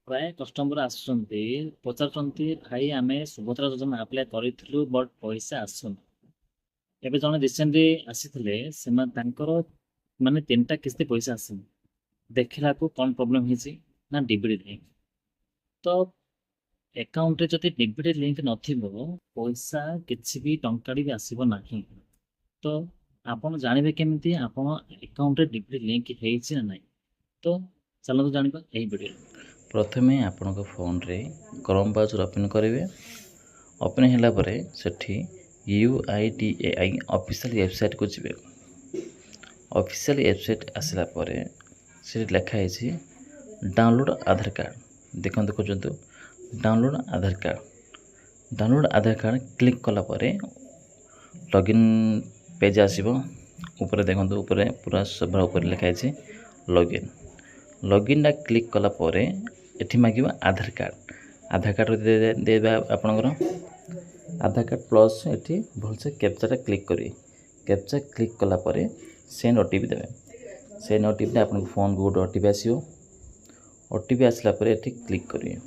ପ୍ରାୟ କଷ୍ଟମର ଆସୁଛନ୍ତି, ପଚାରୁଛନ୍ତି, ଭାଇ, ଆମେ ସୁଭଦ୍ରା ଯୋଜନା ଆପ୍ଲାଏ କରିଥିଲୁ, ବଟ୍ ପଇସା ଆସୁନି। ଏବେ ଜଣେ ରିସେଣ୍ଟଲି ଆସିଥିଲେ, ସେମାନେ ତାଙ୍କର ମାନେ ତିନିଟା କିସ୍ତି ପଇସା ଆସିନି। ଦେଖିଲାକୁ କ'ଣ ପ୍ରୋବ୍ଲେମ୍ ହେଇଛି ନା ଡିବିଟି ଲିଙ୍କ। ତ ଆକାଉଣ୍ଟରେ ଯଦି ଡିବିଟି ଲିଙ୍କ ନଥିବ, ପଇସା କିଛି ବି ଟଙ୍କାଟି ବି ଆସିବ ନାହିଁ। ତ ଆପଣ ଜାଣିବେ କେମିତି ଆପଣ ଆକାଉଣ୍ଟରେ ଡିବିଟି ଲିଙ୍କ ହେଇଛି ନା ନାହିଁ? ତ ଚାଲନ୍ତୁ ଜାଣିବା ଏହି ଭିଡ଼ିଓରେ। ପ୍ରଥମେ ଆପଣଙ୍କ ଫୋନ୍ରେ କ୍ରୋମ୍ ବ୍ରାଉଜର୍ ଓପନ୍ କରିବେ। ଓପନ୍ ହେଲା ପରେ ସେଠି UIDAI official ୱେବସାଇଟ୍କୁ ଯିବେ। ଅଫିସିଆଲ୍ ୱେବସାଇଟ୍ ଆସିଲା ପରେ ସେଠି ଲେଖା ହେଇଛି ଡାଉନଲୋଡ଼୍ ଆଧାର କାର୍ଡ଼। ଦେଖନ୍ତୁ, ଖୋଜନ୍ତୁ ଡାଉନଲୋଡ଼୍ ଆଧାର କାର୍ଡ଼। ଡାଉନଲୋଡ଼୍ ଆଧାର କାର୍ଡ଼ କ୍ଲିକ୍ କଲା ପରେ ଲଗ୍ଇନ୍ ପେଜ୍ ଆସିବ। ଉପରେ ଦେଖନ୍ତୁ, ଉପରେ ପୁରା ସଭା ଉପରେ ଲେଖା ହେଇଛି ଲଗ୍ଇନ୍। ଲଗ୍ଇନ୍ଟା କ୍ଲିକ୍ କଲା ପରେ ଏଠି ମାଗିବ ଆଧାର କାର୍ଡ଼। ଆଧାର କାର୍ଡ଼ ଦେବେ, ଆପଣଙ୍କର ଆଧାର କାର୍ଡ଼ ପ୍ଲସ୍ ଏଠି ଭଲସେ କ୍ୟାପଚାଟା କ୍ଲିକ୍ କରିବେ। କ୍ୟାପଚା କ୍ଲିକ୍ କଲା ପରେ ସେଣ୍ଡ ଓଟିପି ଦେବେ। ସେଣ୍ଡ ଓଟିପିଟା ଆପଣଙ୍କ ଫୋନ୍କୁ ଗୋଟେ ଓଟିପି ଆସିବ। ଓଟିପି ଆସିଲା ପରେ ଏଠି କ୍ଲିକ୍ କରିବେ।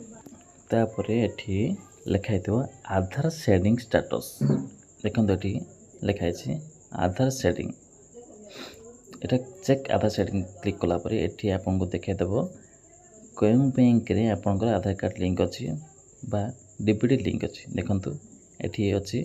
ତାପରେ ଏଠି ଲେଖା ହେଇଥିବ ଆଧାର ସେଡ଼ିଂ ଷ୍ଟାଟସ୍। ଦେଖନ୍ତୁ, ଏଠି ଲେଖା ହେଇଛି ଆଧାର ସେଡ଼ିଂ। ଏଟା ଚେକ୍ ଆଧାର ସେଡ଼ିଂ କ୍ଲିକ୍ କଲା ପରେ ଏଠି ଆପଣଙ୍କୁ ଦେଖାଇଦେବ କେଉଁ ବ୍ୟାଙ୍କରେ ଆପଣଙ୍କର ଆଧାର କାର୍ଡ଼ ଲିଙ୍କ ଅଛି ବା ଡିବିଟି ଲିଙ୍କ ଅଛି। ଦେଖନ୍ତୁ, ଏଠି ଅଛି